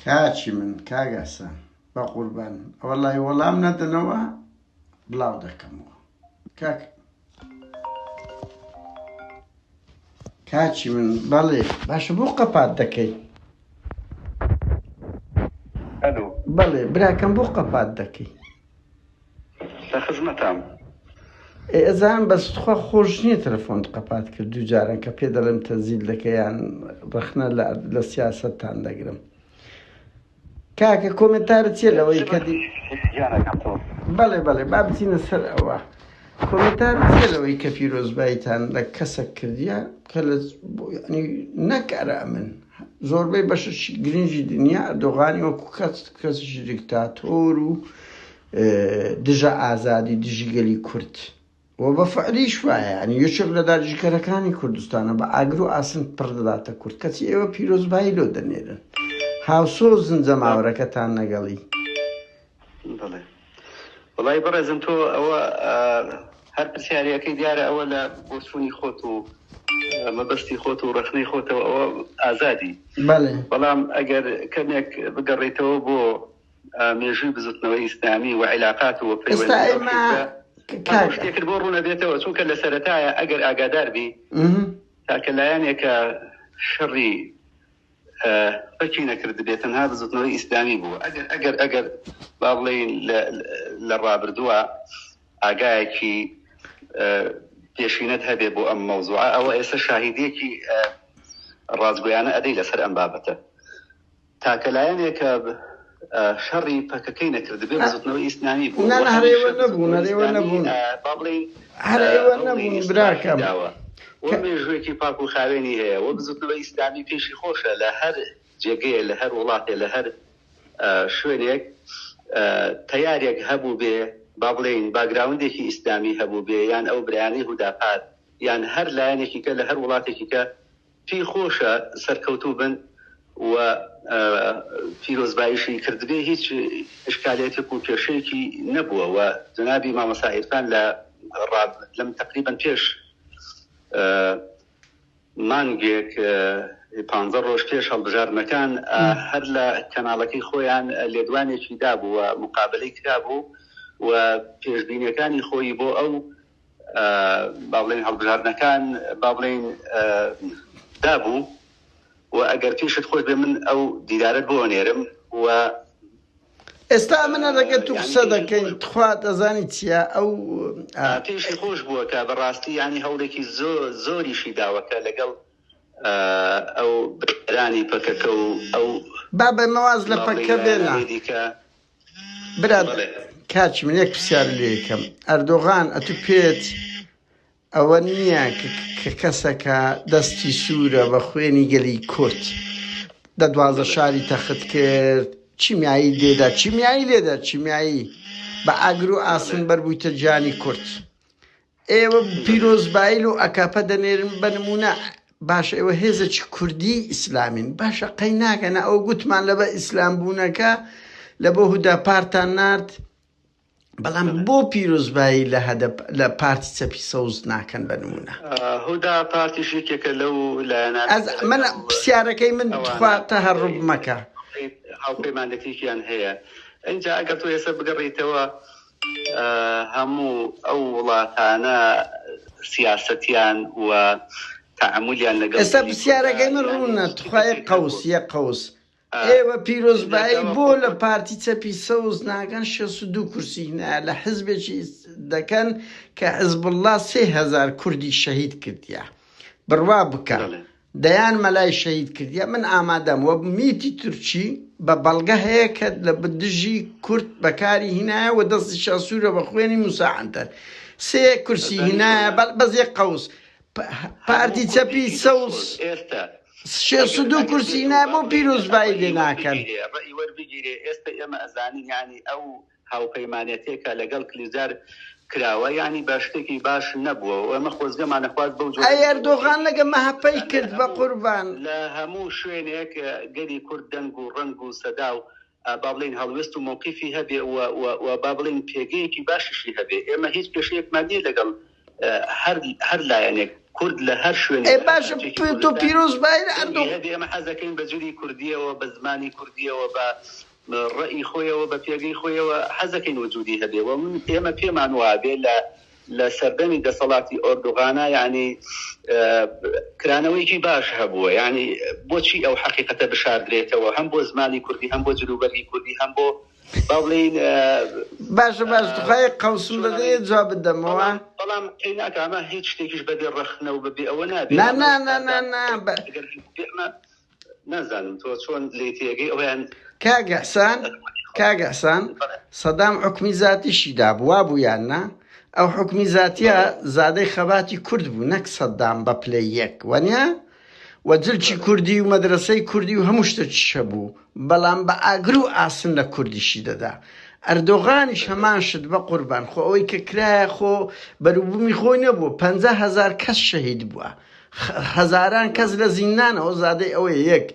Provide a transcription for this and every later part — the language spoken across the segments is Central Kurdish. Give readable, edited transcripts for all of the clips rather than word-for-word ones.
کاکی من کاک ئاسان بەقوربان وەڵای وەڵام نەدەنەوە بڵاو دەکەمەوە کاک کاکی من بەڵێ باشە بۆ قەپات دەکەی ئەلو بەڵێ براکەم بۆ قەپات دەکەی لە خزمەتام. ئێ ئەزانم بەس تخوا خۆش نییە تەلەفۆنت قەپات کرد دوو جاران کە پێ دەڵێم تەنزیل دەکە یان ڕەخنە لە لە سیاسەتتان دەگرم کاکە کۆمنتارت چیە لەوەی کە دی گیانەکەم تۆ بەڵێ بەڵێ با بچینە سەر ئەوە کۆمنتارت چیە لەوەی کە پیرۆزبایتان لە کەسەک کردیە کە لە ینی نەک ئەرا من زۆربەی بەشەکی گرنگی دنیا ئەردۆغانی وەکو کەس کەسێکی دیکتاتۆر و دژە ئازادی دژی گەلی کورد و بە فعلیش وایە یانی یەکێک لە داگیرکەرەکانی کوردستانە بە ئاگر و ئاسن پڕ دەداتە کورد کەچی ئێوە پیرۆزبایی لۆ دەنێرن هاوسۆزن جەماوەرەکەتان لەگەڵی. بەڵێ وەڵایی بەڕێزم تۆ ئەوە هەر پرسیارەکەی دیارە ئەوە لە بۆچوونی خۆت و مەبەستی خۆت و ڕەخنەی خۆتەوە ئەوە ئازادی بەڵێ بەڵام ئەگەر کەمێک بگەڕێیتەوە بۆ مێژووی بزوتنەوەی ئیسلامی و عیلاقات و ئێستا پەیوەندی ئەو ئێمە حیزبە هەموو کاکە شتێکت بۆ ڕوون ئەبێتەوە چونکە لە سەرەتایە ئەگەر ئاگادار بی تاکە لایەنێکە شەڕی پەکی نەکردبێ تەنها بزوتنەوەی ئیسلامی بوو ئەگەر ئەگەر ئەگەر با بڵێین لە لە ڕابردووە ئاگایەکی پێشینەت هەبێ بۆ ئەم مەوزوعە ئەوە ئێستا شاهیدیەکی ڕاستگۆیانە ئەدەی لەسەر ئەم بابەتە تاکە لایەنێک کە شەڕی پەکەکەی نەکردبێ بزوتنەوەی ئیسلامی بوو نا و نا هەر ئێوە هەمیشە نەبوون بزوتنەوەی هەر ئێوە ئیسلامی نەبوون با بڵێین هەر ئێوە هەوڵی نەبوون ئیسلاحی براکەم داوە و کە مێژوویەکی پاک و خاوێنی هەیە و بزوتنەوەی ئیسلامی پێشی خۆشە لە هەر جێگەیە لە هەر وڵاتێ لە هەر شوێنێک تەیارێک هەبووبێ با بڵێین باگراوندێکی ئیسلامی هەبووبێ یان ئەو برایانەی هوداپار یان هەر لایەنێکی کە لە هەر وڵاتێکی کە پێی خۆشە سەرکەوتوو بن و پیرۆزباییشی کردبێ هیچ ئیشکالێتێک و کێشەیەکی نەبووە و جەنابی مامۆستا عیرفان لە ڕاب لەم تەقریبەن پێش مانگێک پانزە ڕۆژ پێش هەڵبژاردنەکان هەر لە کەناڵەکەی خۆیان لێدوانێکی دابوو و مقابلەی کرابوو و پێشبینیەکانی خۆی بۆ ئەو با بڵێین هەڵبژاردنەکان با بڵێین دابوو و ئەگەر پێشت خۆش بێ من ئەو دیدارەت بۆ ئەنێرم و ئێستا ئەمنە لەگەل تو یانی قسە پێشی دەکەین خۆش بوو تخوا دەزانی چیە ئەو پێشی خۆش بووە کە بەڕاستی یانی هەوڵێکی زۆر زۆریشی داوە کە لەگەڵ ئەو برانی پەکەکە و ئەو بابە مەواز لە با بڵێین پەکە بێنە لایەنانەی دیکە برا بەڵێ. کاکی من یەک پرسیار لێکەم ئەردۆغان ئەتو پێت ئەوە نییە کە کەسەکە دەستی سوورە بە خوێنی گەلی کورد دە 12 شاری تەخت کرد چیمیایی لێدا چیمیایی لێدا چیمیایی بە ئاگر و ئاسن بەربوویتە گیانی کورد ئێوە پیرۆزبایی لۆ ئەکەپە دەنێرن بە نمونە باشە ئێوە هێزێکی کوردی ئیسلامین باشە قەی ناکەنە ئەو گوتمان لە بە ئیسلام بوونەکە لە بۆ هودا پارتان نارد بەڵام بۆ پیرۆزبایی لە هەدەپ لە پارتی چەپی سەوز ناکەن بە نمونە هودا پارتیش یەکێکە لەو لایەنانەی ئەز کە من لەگەڵ پرسیارەکەی من ئەوانە تخوا تەهەڕوب مەکە هاوپەیمانێتییان هەیە ئینجا ئەگەر تۆ ئێستا بگەڕێیتەوە هەموو ئەو وڵاتانە سیاسەتیان و تەعامولیان لەگەڵ ئێستا گەلی کوردە پرسیارەکەی من یانی ڕوونە شتی تخوا یەک کەسێک قەوس هەبوو یەک قەوس ئێوە پیرۆزبایی لەگەڵ بۆ لە پارتی چەپی سەوز ناکەن 62 کورسی هینایە لە حزبێکی دەکەن کە حزبوڵڵا 3000 کوردی شەهید کردیە بڕوا بکە بەڵێ. دەیان مەلای شەهید کردیە من ئامادەم وە میتی تورکی بە بەڵگە هەیە کە لە دژی کورد بەکاری هینایە وە دەستیشیان سوورە بە خوێنی موسا عەنتەر سێ کورسی دەزانی هینایە چۆنە بەس یەک قەوس هەموو پارتی چەپی کوردێکی سەوز دڵسۆز ئێستا 62 ئەگەر کورسی بێت و هینایە با بۆ بڵێین پیرۆزبایی ڕەئی لێ ناکەن؟ وەربگیرێ ڕەئی وەربگیرێ ئێستا ئێمە ئەزانین یانی ئەو هاوپەیمانێتیەکە لەگەڵ کلیجدار کراوە یانی بە شتێکی باش نەبووە و ئێمە خۆزگەمان ئەخواست بەو جۆرە ئەی نەبێ و ئەردۆغان پێشی لەگە مەهەپەی لە کرد هەموو بەقوربان. لە هەموو شوێنێک گەلی کورد دەنگ و ڕەنگ و سەدا و با بڵێین هەڵوێست و مەوقیفی هەبێ و و و با بڵێین پێگەیەکی باشیشی هەبێ ئێمە هیچ کێشەیەکمان نییە لەگەڵ. هەر هەر لایەنێک کورد لە هەر شوێنێک ئێ لە هەر باشە پارچەیەکی تۆ کوردستان پیرۆزبایی لە دەنگی ئەردۆغ هەبێ ئێمە حەزەکەین بە جلی کوردیەوە بە زمانی کوردیەوە بە ڕەئی خۆیەوە بە پێگەی خۆیەوە حەزەکەین وجودی هەبێ و من ئێمە پێمان وابێ لە لە سەردەمی دەسەڵاتی ئۆردوغانا یانی کرانەوەیەکی باش هەبووە یانی بۆچی ئەو حەقیقەتە بشاردرێتەوە هەم بۆ زمانی کوردی هەم بۆ جلوبەرگی کوردی هەم بۆ با بڵێین باشە باش تخوایە قەوسم چۆن دەدەیە ئەڵێی جوابت دەمەوە. بەڵام بەڵام قەی ناکا ئەمە هیچ شتێکیش بەبێ ڕەخنە و بەبێ ئەوە نابێ نا نا ئەمەش نا نا نا بە ئەگەر ئێمە نازانم تۆ چۆن لێی تێگەی ئەویان کاک احسان کاک احسان سەدام حوکمی زاتیشی دابوو وابوو یان نا ئەو حوکمی زاتیە زادەی خەباتی کورد بوو نەک سەدام بە پلەی یەک وەنیە و جلکی کوردی و مەدرەسەی کوردی و هەموو شتەکیش هەبوو بەڵام بە ئاگر و ئاسن لە کوردیشی دەدا ئەردۆغانیش هەمان شت بە قوربان خۆ ئەوەی کە کرایە خۆ بەروبومی خۆی نەبوو 50 هەزار کەس شەهید بووە هەزاران کەس لە زیندانەوە زادەی ئەوەیە یەک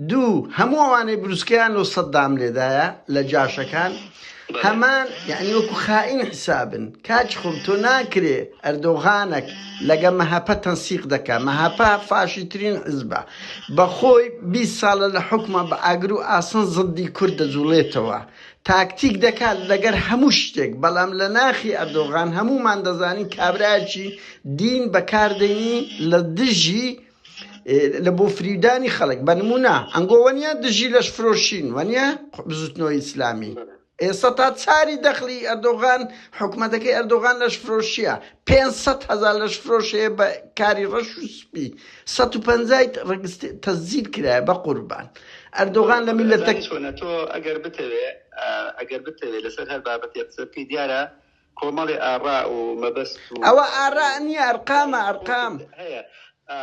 دوو هەموو ئەوانەی بروسکەیان لۆ سەدام لێدایە لە جاشەکان هەمان یعنی وەکو خائین حسابن کاک خۆم تۆ ناکرێ ئەردۆغانەک لەگە مەهەپە تەنسیق دەکا مەهەپە فاشیترین حزبە بەخۆی 20 ساڵە لە حوکمە بە ئاگر و ئاسن زدی کورد دەجوڵێتەوە تاکتیک دەکات لەگەر هەموو شتێک بەڵام لە ناخی ئەردۆغان هەموومان دەزانین کابرایەکی دین بەکار دێنی لە دژی لە بۆ فریودانی خەڵک بە نمونە ئەنگۆ وەنیە دژی لەش فرۆشین وەنیە بزوتنەوەی ئیسلامی ئێستا تا چاری دەخلی ئەردۆغان حکومەتەکەی ئەردۆغان لەش فرۆشیە 500 هەزار لەش فرۆش هەیە بە کاری ڕەش و سپی 150 تەسجیل کرایە بە قوربان ئەردۆغان لە میللەتە. ئەزانی چۆنە تۆ ئەگەر بتەوێ ئەگەر بتەوێ لەسەر هەر بابەتێ قسە بکەی دیارە کۆمەڵێ ئاڕا و مەبەست و ئەوە ئاڕا نییە ڕای ئەرقامە خۆتت ئەرقام. هەیە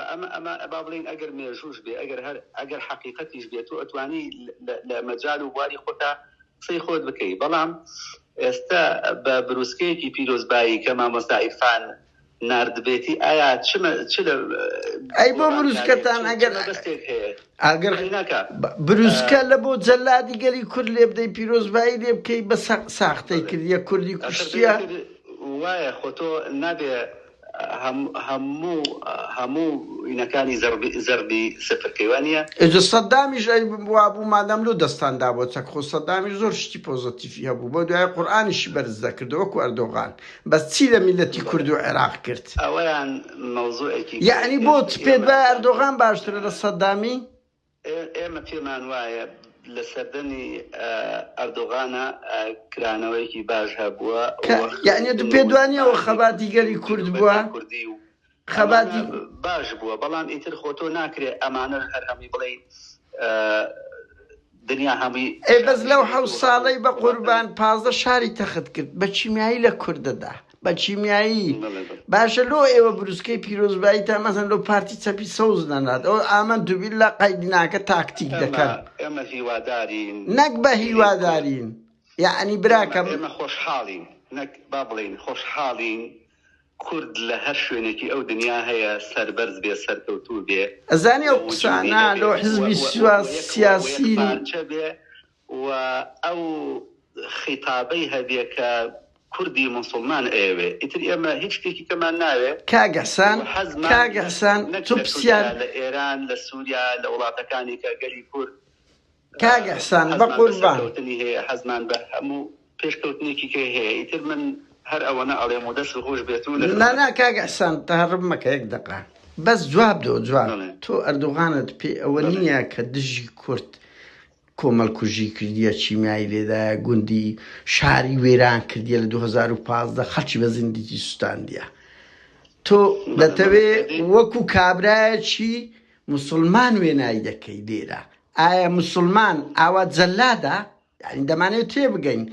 ئەمە ئەمە با بڵێین ئەگەر مێژووش بێ ئەگەر هەر ئەگەر حەقیقەتیش بێ تۆ ئەتوانی لە لە مەجال و بواری خۆتا قسەی خۆت بکەی بەڵام ئێستا بە بروسکەیەکی پیرۆزبایی کە مامۆستا عیرفان ناردبێتی ئایا چ چ لە ئەی بۆ گۆڕانکاریەک بروسکەتان چ چ ئەگەر مەبەستێک هەیە ئەگەر قەی ناکا بروسکە لە بۆ جەلادی گەلی کورد لێ بدەی پیرۆزبایی لێ بکەی بە ساختەی بەڵێ کردیە کوردی ئەخر کوشتیە. ئیتر وایە خۆ تۆ نابێ هەموو هەموو ئینەکانی زەربی زەربی سفر کەی وانیە؟ ئیجا سەدامیش ئەی وابوو مادام لۆ دەستان دابوە چەک خۆ سەدامیش زۆر شتی پۆزەتیفی هەبوو بۆ دوای قورئانیشی بەرز دەکردەوە وەکو ئەردۆغان بەس چی لە میللەتی کورد و عێراق کرد؟ ئەوەیان مەوزوعێکی کەیە یەعنی بۆ ئێستا چ پێت ئێمە وایە ئەزانین ئەردۆغان باشترە لە سەدامی؟ ئێمە پێمان وایە لە سەردەمی ئەردۆغانا کرانەوەیەکی باش هەبووە کە و یەعنی ئەتو خوێندن پێت و وا نییە ئەوە زمانی خەباتی کوردی گەلی و کورد بووە؟ جلوبەرگی کوردی و ئەمانە خەباتی. باش بووە بەڵام ئیتر خۆ تۆ ناکرێ ئەمانەش هەر هەمووی بڵێی دنیا هەمووی ئێ بەس لەو شاری حەوت و هەموو ساڵەی بە وڵاتانی. قوربان 15 شاری تەخت کرد بە کیمیایی لە کورد دەدا بە کیمیایی بەڵێ بەڵێ. باشە لۆ ئێوە بروسکەی پیرۆزباییتان مەسەن لۆ پارتی چەپی سەوز نەنارد ئەوە ئامەنتو بیللا قەیدی ناکە تاکتیک ئێمە دەکەن. ئێمە هیوادارین نەک بە گەلی کورد هیوادارین یەعنی ئێمە براکەم. ئێمە خۆشحاڵین نەک با بڵێین خۆشحاڵین کورد لە هەر شوێنێکی ئەو دنیا هەیە سەربەرز بێ سەرکەوتوو بێ ئەزانی و ئەو وجودی قسانە هەبێ لۆ و حزبی و و سوا و یەک و یەک سیاسین. پارچە بێ و ئەو خیتابەی هەبێ کە کوردی موسوڵمان ئەیەوێ ئیتر ئێمە هیچ شتێکی کەمان ناوێ کاک احسان و حەزمان کاک نەک احسان نەک تۆ لە تورکیا پرسیار لە ئێران لە سوریا لە وڵاتەکانی کە گەلی کورد کاک احسان حەزمان بە بەقوربان. سەرکەوتنی هەیە حەزمان بە هەموو پێشکەوتنێکی کەی هەیە ئیتر من هەر ئەوەنە ئەڵێم و دەست خۆش بێت و لە نا نا خزمەتم. کاک احسان تهرب مەکە یەک دەقە بەس جواب دەوە جواب بەڵێ تۆ ئەردۆغانت پێ ئەوە بەڵێ. نییە کە دژی کورد کۆمەڵکوژی کردیە کیمیایی لێدایە گوندی شاری وێران کردیە لە 2015 خەڵکی بە زیندیی سوتاندیە تۆ بەڵێ بەڵێ دەتەوێ ئەدی وەکو کابرایەکی موسڵمان وێنای دەکەی لێرە ئایا موسڵمان ئاوا جەلادە یعنی دەمانەوێت تێبگەین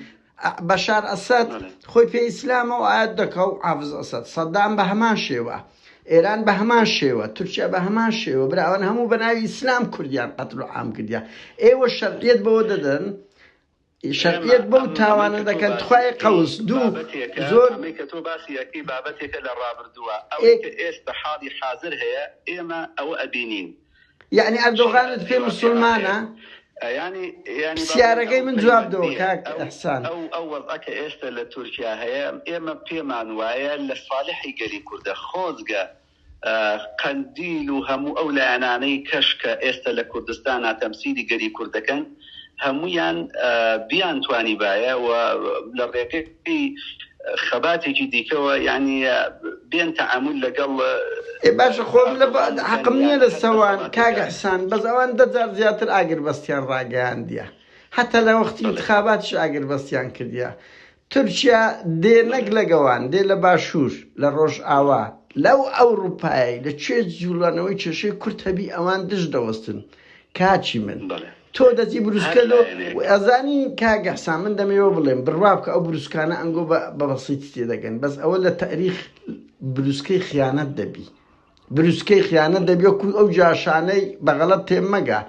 بەشار ئەسەد بەڵێ خۆی پێ ئیسلامە و ئاەت دەکا و حافز ئەسەد سەدام بە هەمان شێوە ئێران بە هەمان شێوە تورکیا بە هەمان شێوە براوان هەموو بە ناوی ئیسلام کوردیان قەتل و عام کردیا ئێوە شەرعیەت بەوە دەدەن ئێمە شەرعیەت بەو ئەم ئەمەی تاوانە کە تۆ دەکەن باسی تخوای ئەکەی قەوس دوو بابەتێکە زۆر ئەمەی کە تۆ باسی ئەکەی بابەتێکە لە ڕابردووە ئێ ئەوەی کە ئێستا حاڵی حازر هەیە ئێمە ئەوە ئەبینین یعنی چی ئەردۆغانت پێ عێراقی هەیە مسلمانە؟ یانی یانی با بڵێین پرسیارەکەی ئەو من جواب دەوە پەیوەندییە کاک ئەو ئیحسان. ئەو ئەو وەزعە کە ئێستە لە تورکیا هەیە ئێمە پێمان وایە لە ساڵحی گەلی کوردە خۆزگە قەندیل و هەموو ئەو لایەنانەی کەش کە ئێستە لە کوردستانا تەمسیلی گەلی کورد دەکەن هەموویان بیانتوانیبایە و لە ڕێگەی خەباتێکی دیکەوە یانی بێن تەعامول لەگەڵ ئێ باشە خۆ من لە ئەردۆغان بکەن حەقم نییە یان لە هەر سەوان کاک دەسەڵاتێکە. ئیحسان بەس ئەوان دە جار زیاتر ئاگربەستیان ڕاگەیاندیە هەتا لە وەختی بەڵێ. ئینتخاباتیش ئاگربەستیان کردیە تورکیا دێ نەک بەڵێ. لە گەوان دێ لە باشوور لە ڕۆژئاوا لەو ئەوڕوپایەی لە کوێ جوڵانەوەی کێشەی کورد هەبی ئەوان دژ دەوەستن کاکی من بەڵێ. تۆ دەچی هەر بروسکە لۆ لایەنێک. ئەزانی کاک ئیحسان من دەمەوێ بڵێم بڕوا بکە ئەو بروسکانە ئەنگۆ بە بە بەسیتی تێدەگەن بەس ئەوە لە تاریخ بروسکەی خیانەت دەبی بروسکەی خیانەت دەبی وەکو ئەو جاشانەی بە غەڵەت تێم مەگە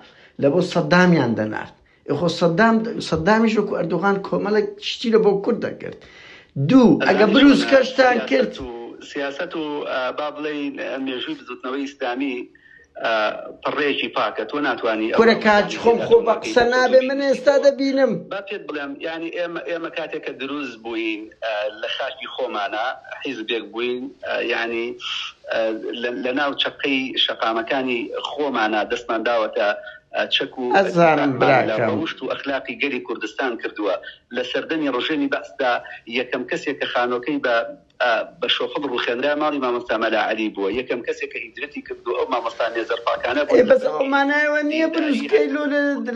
لە بۆ سەدامیان دەنارد خۆ سەدام سەدامیش وەکو ئەردۆغان کۆمەڵێک شتی لە بۆ کورد دەکرد دوو ئەگە ئەزانی چۆنە بروسکەشتان کرد سیاسەت و سیاسەت و با بڵێین مێژووی بزوتنەوەی ئیسلامی پەڕەیەکی پاکە تۆ ناتوانی ئەو کورە ئەو کاک شتانەی خۆم تێدا خۆ بە تۆمار کەی قسە کە تۆ نابێ دووری من ئێستا بخەیتەوە. دەبینم. با پێت بڵێم یانی ئێمە ئێمە کاتێک کە دروست بووین لە خاکی خۆمانا حیزبێک بووین یانی لە ناو چەقەی شەقامەکانی خۆمانا دەستمان داوەتە چەک و ئەزانم دیفاعمان لە براکەم. ڕەوشت و ئەخلاقی گەلی کوردستان کردووە. لە سەردەمی ڕژێمی بەعسدا یەکەم کەسێک کە خانۆکەی بە بە شۆفڵ ڕوخێنرا ماڵی مامۆستا مەلا عەلی بووە، یەکەم کەسێک کە هیجرەتی کردووە ئەو مامۆستا مێزەر پاکانە ئێ بوون لە بەس ئەوە سەردەمی مانای ئەوە نییە دینداری بروسکەی لۆ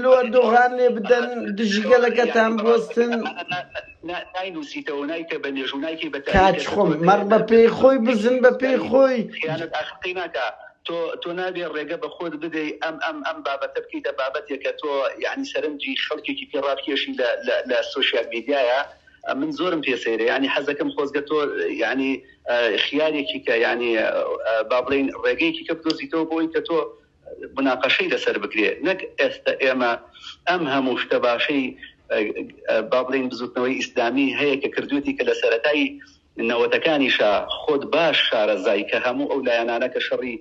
لۆ ئەردۆغان لێ بدەن دژی یانی گەلەکەتان بەڕاستی بوەستن. ئەمانە ناینووسیتەوە و نایکە بە مێژوو نایکەی بە کاک تاریخێک کە خۆم تۆ مەڕ بە پێی خۆی بزن بە پێی ئیسلامی خۆی. خیانەت ئاخر قەی ناکا تۆ تۆ نابێ ڕێگە بە خۆت بدەی ئەم ئەم ئەم بابەتە بکەیتە بابەتێک کە تۆ یانی سەرنجی خەڵکێکی پێ ڕابکێشی لە لە لە سۆشیال میدیایە من زۆرم پێ سەیرە یانی حەزەکەم خۆزگە تۆ یانی خیارێکی کە یانی با بڵێین ڕێگەیەکی کە بدۆزیتەوە بۆی کە تۆ مناقەشەی لەسەر بکرێ نەک ئێستا ئێمە ئەم هەموو شتە باشەی با بڵێین بزوتنەوەی ئیسلامی هەیە کە کردوێتی کە لە سەرەتای نەوەتەکانیشا خۆت باش شارەزای کە هەموو ئەو لایەنانە کە شەڕی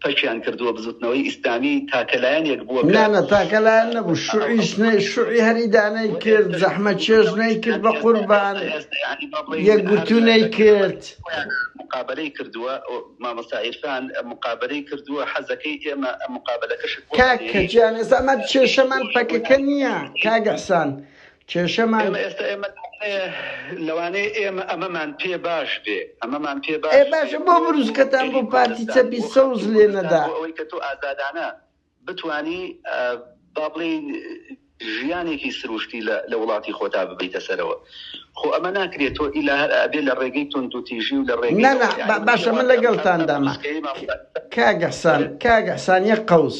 پەکیان کردووە بزوتنەوەی ئیسلامی تاکە لایەنێک بووە کە نا نا تاکە لایەن نەبوو شوعیش نەی شوعی هەر ئیدانەی و کرد ئێستەش زەحمەت چێژ بزوتنەوەی نەی کرد ئیسلامی بە ئێستا قوربان ئێستا ئێستا یانی با بڵێین هەر یەکگرتوو لە نەی لە کرد. خۆیان مقابەلەی کردووە مامۆستا عیرفان مقابەلەی کردووە حەزەکەی ئێمە مقابەلەکەشت بۆ کاک بنێرین گیان ئێستا ئەمە کێشەمان بۆ پەکەکە نییە کاک ئیحسان کێشەمان ئێمە ئێستا ئێمە لەوانەیە ئێمە ئەمەمان پێ باش بێ ئەمەمان پێ ئێ باش بێ باشە بۆ بۆ بۆ بروسکەتان بۆ گەلی پارتی کوردستان چەپی بۆ سەوز خەڵکی لێ کوردستان نەدا بۆ ئەوەی کە تۆ ئازادانە بتانی با بڵێین ژیانێکی سروشتی لە لە وڵاتی خۆتا ببەیتە سەرەوە خۆ ئەمە ناکرێت تۆ ئیلا هەر ئەبێ لە ڕێگەی توندوتیژی و لە ڕێگەی نا نا ئەوە یانی من باشە پێم من وابێ ئەم ئەم ئەم لەگەڵتاندامە بروسکەیەی مامۆستا کاک ئیحسان بەڵێ کاک ئیحسان یەک قەوس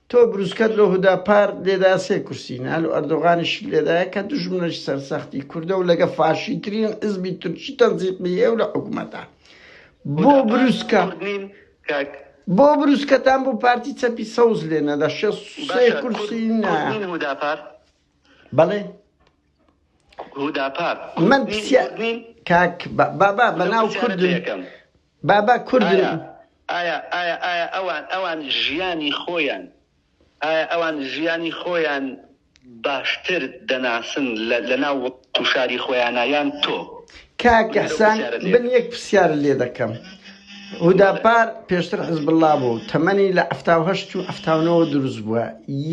تۆ بروسکەت لۆ هوداپار لێدا سێ کورسی نا لۆ ئەردۆغانیشت لێدایە کە دوژمنەکی سەرسەختی کوردە و لەگە فاشیترین حزبی تورکی تەنزیقی هەیە و لە حکومەتە بۆ هوداپار بروسکە کورد نین کاک بۆ بروسکەتان بۆ پارتی چەپی سەوز لێ نەدا شێ سێ باشە کورد کورسی کورد نا نین هوداپار بەڵێ هوداپار کورد من نین پرسیار کورد نین کاک بابا من ئەو بەناو پرسیارەت کوردن لێ ئەکەم بابا کوردن ئایا ئایا ئایا ئایا ئەوان ئەوان ژیانی خۆیان ئایا ئەوان ژیانی خۆیان باشتر دەناسن لە لەناو وڵات و شاری خۆیانا یان تۆ؟ کاک من هەر ئەو ئیحسان پرسیارەت لێ من ئەکەم. یەک پرسیارت لێ دەکەم بەڵێ. هوداپار پێشتر حزبوڵڵا بوو تەمەنی لە 78 و 79 دروست بووە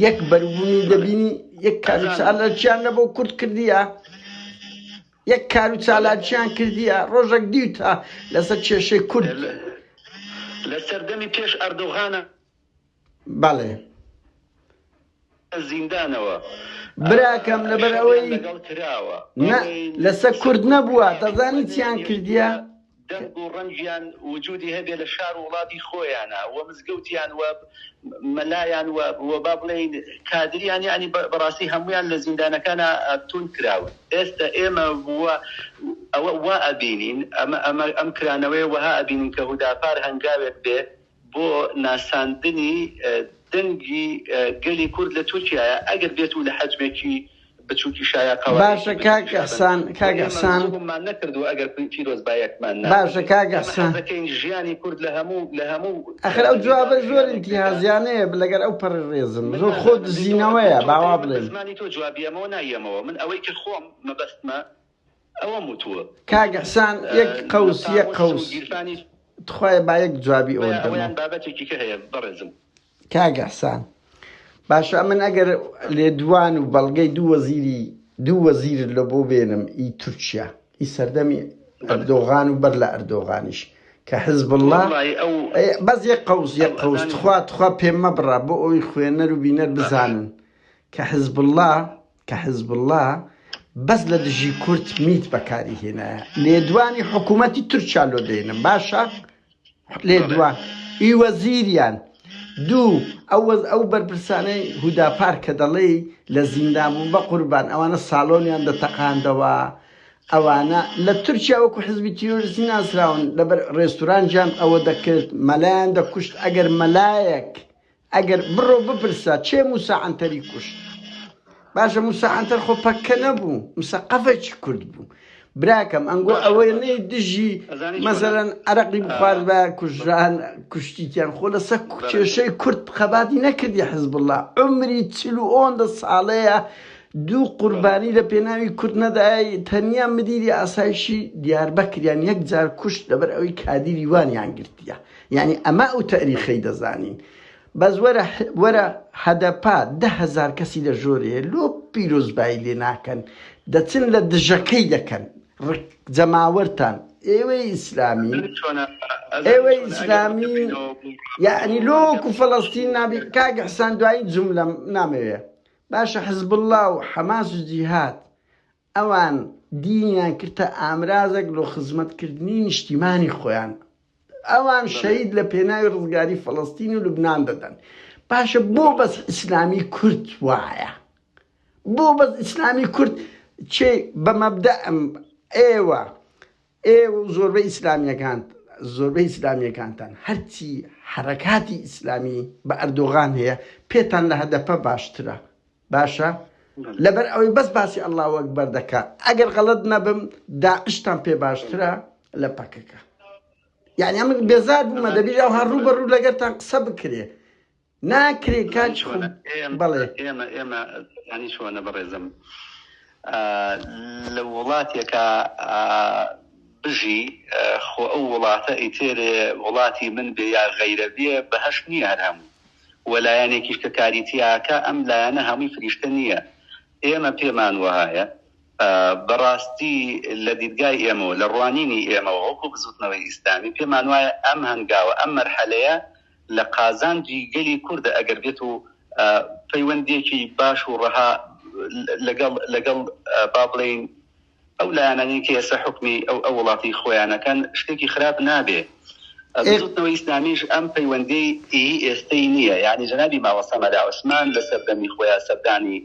یەک بەروبوومی بەڵێ. دەبینی یەک کار و ئەزانم. چالاکیان لە بۆ کورد کردیە یەک کار و بەڵێ. چالاکیان کردیە ڕۆژەک دیوتە لەسەر کێشەی کورد لە سەردەمی پێش ئەردۆغانە بەڵێ. زیندانەوە براکەم لەبەر شەڕیان ئەوەی لەگەڵ کراوە نە بەڵێ لەسەر کورد نەبووە دەزانی سەرکوتیان چیان کردیە هێشتووە دەنگ و ڕەنگیان وجودی هەبێ لە شار و وڵاتی خۆیانا و مزگەوتیان و مەلایان و و با بڵێین کادریان یانی بەڕاستی هەموویان لە زیندانەکانا توند کراون ئێستە ئێمە و ئەوە وا ئەبینین ئەمە ئەمە ئەم کرانەوەیە وەها ئەبینین کە هوداپار هەنگاوێک بێ بۆ ناساندنی دەنگی گەلی کورد لە تورکیایە ئەگەر بێت و لە حەجمێکی بچوکی شایە باشە قەوارەیەکی کاک بچوکیشا بن ئیحسان و کاک ئێمە ئیحسان زوڵممان نەکردووە ئەگەر پیرۆزبایەکمان باشە نابردی کاک ئێمە ئیحسان حەزەکەین ژیانی کورد لە هەموو لە هەموو ئەخر ئەو سەردەمی جوابە زۆر ژیانێک بێتە ئینتیهازیانەیە لەگەر ئەو پەڕی ڕێزم من زۆر خۆ نازانم من تۆ من دزینەوەیە تۆ با وا دەی من بە بڵێم زمانی تۆ جوابی ئەمەوە نایەمەوە من ئەوەی کە خۆم مەبەستمە ئەوەم وتووە کاک ئیحسان یەک لە قەوس یەک قاموس و قەوس گیرفانی تخوایە با یەک جوابی ئەوەت ئەوەیان دەمەوە. ئەوەیان بابەتێکی کە هەیە بەڕێزم. کاک ئیحسان باشە ئەمن ئەگەر لێدوان و بەڵگەی دوو وەزیری دوو وەزیرت لە بۆ بێنم ئی تورکیا ئی سەردەمی بەڵێ. ئەردۆغان و بەر لە ئەردۆغانیش کە حزب اللە وەڵڵاهی ئەو بەس یەک قەوس یەک ئەو قەوس ئەزانی تخوا تخوا پێم مەبڕە بۆ ئەوی خوێنەر و بینەر باش. بزانن کە حزب اللە کە حزب اللە بەس لە دژی کورد میت بەکاری هێنایە لێدوانی حکوومەتی تورکیا لۆ دێنم باشە لێدوان ئی وەزیریان دوو ئەو وەز ئەو بەرپرسانەی هوداپار کە دەڵێی لە زیندان بوون بە قوربان ئەوانە ساڵۆنیان دەتەقاندەوە ئەوانە لە تورکیا وەکو حزبی تیرۆریستی ناسراون لەبەر ڕێستورانجیان ئەوە دەکرد مەلایان دەکوشت ئەگەر مەلایەک ئەگەر بڕۆ بپرسە چێ موسا عەنتەری کوشت باشە موسا عەنتەر خۆ پەککە نەبوو مسەقەفێکی کورد بوو براکەم ئەنگۆ باشە ئەوەی باشە نەی دژی ئەزانی چۆنە مەسەلەن عەرەقی ئا، بخواردبا کوژران کوشتیتیان خۆ لەسەر بەڕێزم کێشەی کورد خەباتی نەکردی حزبوڵا عومری چل و ئۆندە ساڵەیە دوو بەڵێ قوربانی لە پێناوی کورد نەدای تەنیا مدیری ئاسایشی دیاربەکریان یەک جار کوشت لەبەر ئەوەی کادیری وانیان گرتیە یانی ئەمە ئەو تەئریخەی دەزانین بەس وەرە وەرە هەدەپە 10,000 کەسی لە ژۆرێ لۆ پیرۆزبایی لێ ناکەن دەچن لە دژەکەی دەکەن ڕک جەماوەرتان ئێوەی ئیسلامی ئەزانی چۆنە ئەزانی ئێوەی چۆنە ئەگەر ئیسلامی بگەڕێینەوە بۆ یعنی ڕابردوو لۆک ڕەنگە و فەلەستین نابی کاک حسان دوایی جملەم نامەوێ باشە حزبوڵڵا و حەماس و جیهاد ئەوان دینیان کردە ئامرازێک لۆ خزمەتکردنی نیشتیمانی خۆیان ئەوان شەهید لە پێناوی ڕزگاری فەڵەستین و لوبنان دەدەن باشە بۆ بەس ئیسلامی کورد وایە بۆ بەس ئیسلامی کورد چێ بە مەبدەئم ئێوە ئێوە و زۆربەی ئیسلامیەکان زۆربەی ئیسلامیەکانتان هەرچی حەرەکاتی ئیسلامی بە ئەردۆغان هەیە پێتان لە هەدەپە باشترە باشە لەبەر ئەوەی بەس باسی اللە اکبر دەکا ئەگەر غەڵەت نەبم داعشتان پێ باشترە لە پەکەکە یعنی ئەمن بێزار بوومە دەبی ئەوها ڕوو بە ڕوو لەگەرتان قسە بکرێ ناکرێ کاک خۆم بەڵێ ئێمە ئێمە ینی چۆنە بەڕێزم لە وڵاتێکە بژی خۆ ئەو وڵاتە ئیتێرێ وڵاتی من بێ یا غەیرە بێ بەهەشت نییە هەر هەموو وە لایەنێکیش کە کاری تیاکا ئەم لایەنە هەمووی فریشتە نییە ئێمە پێمان وەهایە بەڕاستی لە دیدگای ئێمەوە لە ڕوانینی ئێمەوە وەکو بزوتنەوەی ئیسلامی پێمان وایە ئەم هەنگاوە ئەم مەرحەلەیە لە قازانجی گەلی کوردە ئەگەر بێت و پەیوەندیەکی باش و ڕەها لەگەڵ لەگەڵ با بڵێین ئەو لایەنانەی کە ئێستا حوکمی ئەو ئەو وڵاتی خۆیان ئەکەن شتێکی خراپ نابێ. بزوتنەوەی ئیسلامیش ئەم پەیوەندیەی ئی ئێستەی نییە یانی جەنابی مامۆستا مەلا عوسمان لە سەردەمی خۆیا سەردانی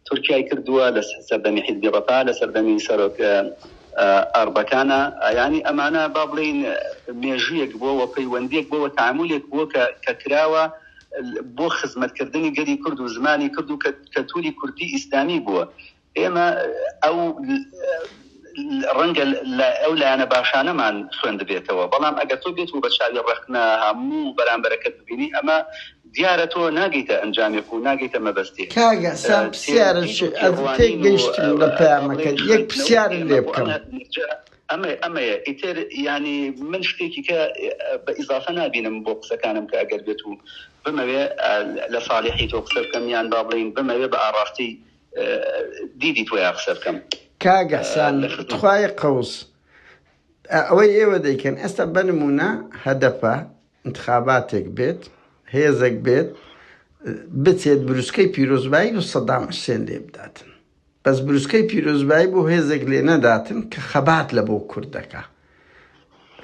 تورکیای کردووە لە سەردەمی حیزبی ڕەفا لە سەردەمی سەرۆک ئەربەکانە یانی ئەمانە با بڵێین مێژوویەک بووە و پەیوەندیەک بووە و تەعامولێک بووە کە کە کراوە بۆ خزمەتکردنی گەلی کورد و زمانی کورد و کەلتوری کوردی ئیسلامی بووە ئێمە ئەو ڕەنگە ئەو لایەنە باشانەمان خوێندبێتەوە، بەڵام ئەگەر تۆ بێت و بە چاوی ڕەخنە هەموو بەرامبەرەکەت ببینی، ئەمە دیارە تۆ ناگەیتە ئەنجامێک و ناگەیتە مەبەستێک. کاک ئیحسان پرسیارە تێدید چ و ئەز تێڕوانین و تێگەیشتم لە با پەیامەکەت بڵێین یەک خوێندنەوەی پرسیارت ئێمە لێ بۆ ئەم بکەم. مەرجە ئەمە ئەمەیە ئیتر یانی من شتێکی کە بە ئیزافە نابینم بۆ قسەکانم کە ئەگەر بێت و بمەوێ لە ساڵحی تۆ قسە بکەم یان با بڵێین بمەوێ بە ئاڕاستەی دیدی تۆیا قسە بکەم. کاک ئیحسان لە خزمەت. تخوایە قەوس ئەوەی ئێوە دەیکەن ئێستا بە نمونە هەدەپە انتخاباتێک بێت هێزێک بێت بچێت بروسکەی پیرۆزبایی بۆ سەدام حوسێن لێ بداتن بەس بروسکەی پیرۆزبایی بۆ هێزێک لێ نەداتن کە خەبات لە بۆ کورد دەکا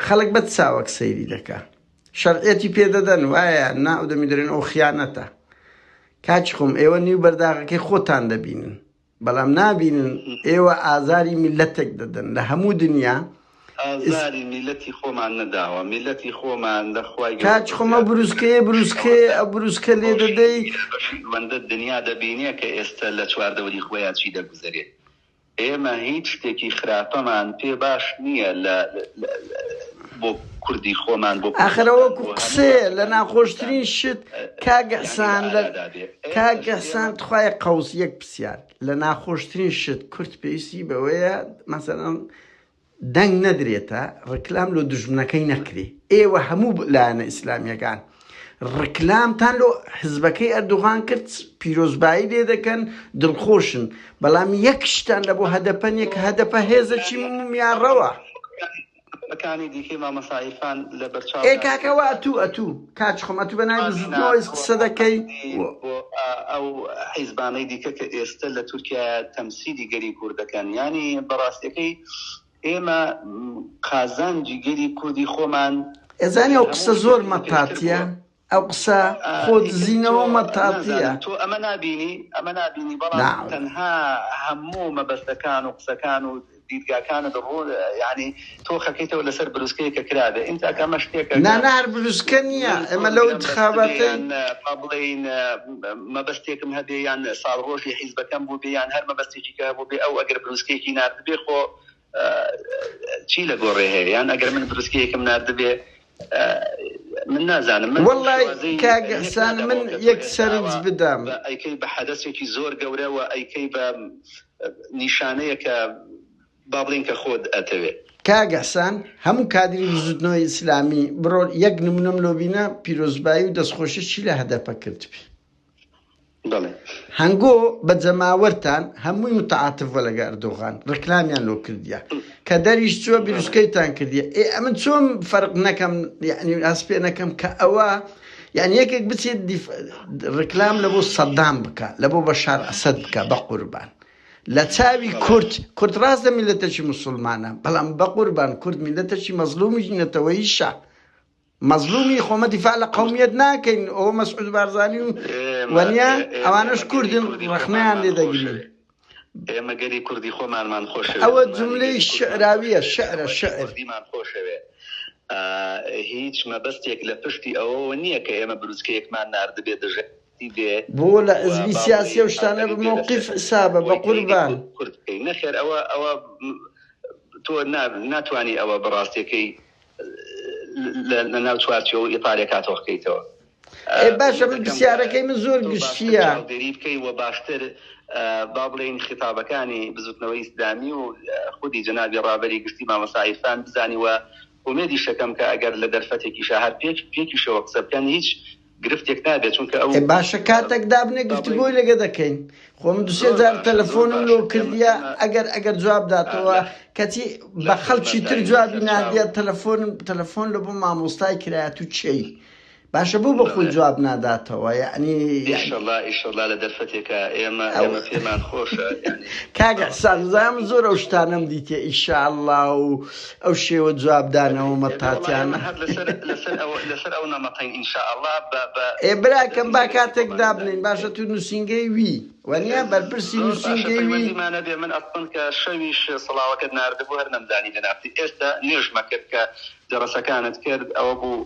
خەڵک بە چاوەک سەیری دەکا شەرعیەتی پێ دەدەن وایە نا ئەو دەمی دەرێن ئەو خیانەتە کاکی خۆم ئێوە نیو بەرداغەکەی خۆتان دەبینن بەڵام نابینن ئێوە ئازاری میلەتێک دەدەن لە هەموو دنیا. ئازاری میلەتی خۆمان نەداوە میلەتی خۆمان لە خوای گەورە کاک خۆم ئەو زیاتر بروسکەیە بروسکەیە ئەوەندە ئەو بروسکە لێ خۆشی دەدەی. بەشی ئەوەندە دنیا دەبینێ کە ئێستە لە چواردەوری خۆیا چی دەگوزەرێ ئێمە هیچ شتێکی خراپەمان پێ باش نییە لە بۆ کوردی خۆمان بۆ ئاخر کوردستان وەکو بۆ هەموو قسەیە لە بەشەکانی کوردستان ناخۆشترین شت کاک یانی لە ئیحسان لە ئارادا بێ کاک ئێستەش ئیحسان ئێمە تخوایە قەوس یەک پرسیار لە ناخۆشترین شت کورد پێویستی بەوەیە مەسەلەن دەنگ نەدرێتە ڕکلام لۆ دوژمنەکەی نەکرێ ئێوە هەموو لایەنە ئیسلامیەکان ڕکلامتان لۆ حزبەکەی ئەردوغان کرد پیرۆزبایی لێ دەکەن دڵخۆشن بەڵام یەک شتان لە بۆ هەدەپە نیە کە هەدەپە هێزەکی میانڕەوە. کانی دیکەی مامۆستا عیرفان لە بەرچاو ئێ کاکە ناگرێت. وە ئەتوو ئەتوو کاک خۆم ئەتوو بە ناوی ئازینا بزوتنەوەی تۆ قسە دەکەی ئازیزی بۆ ئەو حیزبانەی دیکە کە ئێستە لە تورکیا تەمسیلی گەلی کورد دەکەن یانی بەڕاستیەکەی ئێمە قازانجی گەلی کوردی خۆمان ئەزانی لە ئەو قسە هەموو زۆر شتێک پێشتر مەتاتیە بووە. ئەو قسە خۆ ئیتر تۆ دزینەوە مەتاتیە. نازانم تۆ ئەمە نابینی ئەمە نابینی بەڵام نا. تەنها هەموو مەبەستەکان و قسەکان و دیدگاکانت ڕوون یانی تۆ خەکەیتەوە لەسەر بروسکەیەک کە کرابێ ئینجا کە ئەمە شتێکە نا کە نا هەر بروسکە نییە من ئێمە لەو کۆنگرەم بەستبێ ئینتخاباتەی. یان با بڵێین مەبەستێکم هەبێ یان ساڵڕۆژی حیزبەکەم بووبێ یان هەر مەبەستێکی کە هەبووبێ ئەو ئەگەر بروسکەیەکی ناردبێ خۆ چی لە گۆڕێ هەیە یان ئەگەر من بروسکەیەکم ناردبێ من نازانم من بەو وەڵای شێوازەی کاک لێک ئیحسان من نادەمەوە کە تۆ یەک ئێستا سەرنج ئاوا بدەم. بە ئەیکەی بە حەدەسێکی زۆر گەورە و ئەیکەی بە نیشانەیە کە با بڵێین کە خۆت ئەتەوێ. کاک ئیحسان هەموو کادری بزوتنەوەی ئیسلامی بڕۆ یەک نمونەم لۆ بینە پیرۆزبایی و دەستخۆشی چی لە هەدەپە کردبی. بەڵێ. هەنگۆ بە جەماوەرتان هەمووی متعاتف بوە لەگە ئەردۆغان ڕکلامیان لۆ کردیە کە دەریش چوە بروسکەیتان کردیە ئێ ئەمن چۆن فەرق نەکەم یعنی هەست پێ نەکەم کە ئەوە یعنی یەکێک بچێت ڕکلام لە بۆ سەدام بکە لە بۆ بەشار ئەسەد بکە بە قوربان لە چاوی کورد کورد ڕاستە میلەتەکی مسلمانە بەڵام بە قوربان کورد میلەتەکی مەزلومی نەتەوەییشە مەزلومی خۆ مە دیفاع لە قەومیەت ناکەین ئەوە مەسعود بارزانی و وەنیە ئەوانەش کوردن ڕەخنەیان لێ دەگرین. ئێمە گەلی کوردی خۆمانمان خۆشەوێ ئەوە زمانی جوملەی گەلی کوردمان شعراویە خۆشەوێ شعرە نەتەوەی شعر. کوردیمان خۆشەوێ هیچ مەبەستێک لە پشتی ئەوەوە نییە کە ئێمە بروسکەیەکمان ناردبێ دژایەتی بێ بۆ لە و حزبی با سیاسی بڵێین ئەو شتانە ئازەری بە بێ مەوقیف لەسەر حسابە بە ئەوەی غەیری قوربان. کورد بکەین نەخێر ئەوە ئەوە تۆ ناتوانی ئەوە بەڕاستیەکەی لە ناو چوارچێوە و ئیتارێکا تۆخکەیتەوە. ئێ باشە من ئومێدەکەم کە پرسیارەکەی من زۆر تۆ باشتر گشتییە. چاودێری بکەی و باشتر با بڵێین خیتابەکانی بزوتنەوەی ئیسلامی و خودی جەنابی ڕابەری گشتی مامۆستا عیرفان بزانی و ئومێدیشەکەم کە ئەگەر لە دەرفەتێکیشا هەر پێک پێکیشەوە قسە بکەن هیچ گرفتێک نابێت چونکە ئەو ئێ باشە کاتەک دابنێ با بڵێین گفتوگۆی لەگە دەکەین خۆ من دوسێ زۆر جار باشە زۆر تەلەفۆنم لۆ باشە ئێمە کردیە ئێمە ئەگەر ئەگەر جواب داتەوە لە کەچی لە بە خەڵکی تر خزمەتداین جوابی لەسەر چاو نادیە تەلەفۆنم تەلەفۆن لە بۆ مامۆستای کرایە تو چێی باشە بۆ بە خۆی بەڵێ جواب ناداتەوە یەعنی یەعنی ئیشەڵا ئیشەڵا لە دەرفەتێکا ئێمە ئەو ئێمە پێمان خۆشە یانی کاک با احسان زانم بڵێین زۆر ئەو شتانەم دیتێ ئیشاءاللە و ئەو شێوە جواب دانەوە ئەبێ وەڵا ئێمە مەتاتیانە هەر لەسەر لەسەر ئەو لەسەر ئەو نەمەتەین ئینشاءاللە بە بە ئێ بە براکەم دەستی با گەلی کاتێک خۆمان دابنێین دانیشین. باشە تو نووسینگەی وی وەنیە بەرپرسی زۆر باشە نووسینگەی وی پەیوەندیمان هەبێ من ئەسڵەن کە شەویش سڵاوەکەت ناردبوو هەر نەمزانی لە ناختی ئێستا نوێژمە کرد کە جەڕەسەکانت کرد ئەوە بوو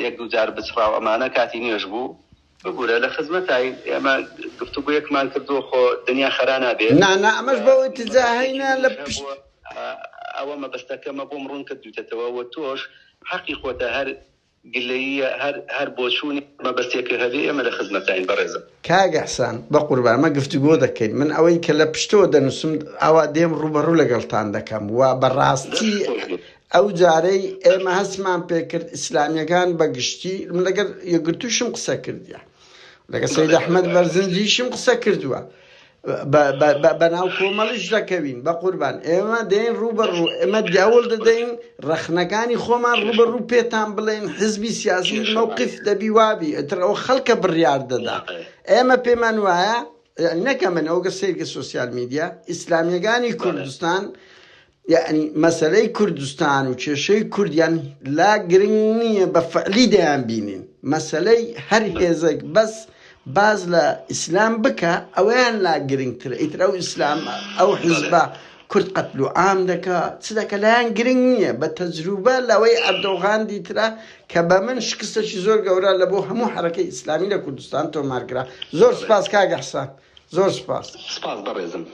یەک دوو جار بچڕاو ئەمانە کاتی نوێژ بوو ببورە لە خزمەتاین ئێمە گفتوگۆیەکمان کردووە خۆ دنیا خەرا نابێ نا نا و ئەمەش بەو ئیتجاهەی مەبەستێکی نا لە منیش پشت هەبووە ئەوە مەبەستەکەمە بۆم ڕوون کردوویتەتەوە و تۆش حەقی خۆتە هەر گلەییە هەر هەر بۆچوونی مەبەستێکە هەبێ ئێمە لە خزمەتاین بەڕێزم. کاک ئیحسان بەقوربان ئەمە گفتوگۆ دەکەین من ئەوەی کە لە پشتەوە دەنووسم ئاوا دێم ڕووبەڕوو لەگەڵتان دەکەم و بەڕاستی دەست خۆش بێ. ئەو جارەی ئێمە هەستمان پێکرد ئیسلامیەکان بە گشتی من لەگەر یەکگرتووشم قسە کردیە لەگە سید بەڵێ بەڵێ ئەحمەد بەڵێ. بەرزنجیشم قسە کردووە بەناو کۆمەڵیش دەکەوین بە قوربان ئێمە دێن ڕووبەڕوو ئێمە هەوڵ دەدەین ڕەخنەکانی خۆمان ڕووبەڕوو پێتان بڵێن حزبی سیاسی مەوقف دەبی وابی ئیتر ئەوە خەڵکە بڕیار دەدا ئێمە پێمان وایە نەکە من ئەوگە سەیرکە سۆسیال میدیا ئیسلامیەکانی کوردستان یەعنی مەسەلەی کوردستان و کێشەی کوردیان لا گرنگ نییە بە فعلی دەیان بینین مەسەلەی هەر هێزێک بەس باز لە ئیسلام بکە ئەوەیان لا گرنگترە ئیتر ئەو ئیسلام ئەو حزبە. کورد قەتل و عام دەکا چ دەکا لایان گرنگ نییە بە تەجروبە لەوەی ئەردۆغان دیترا کە بە من شکستێکی زۆر گەورە لە بۆ هەموو حەرەکەی ئیسلامی لە کوردستان تۆمار کرا زۆر سپاس کاک ئەحسان زۆر سپاس. سپاس بەڕێزم.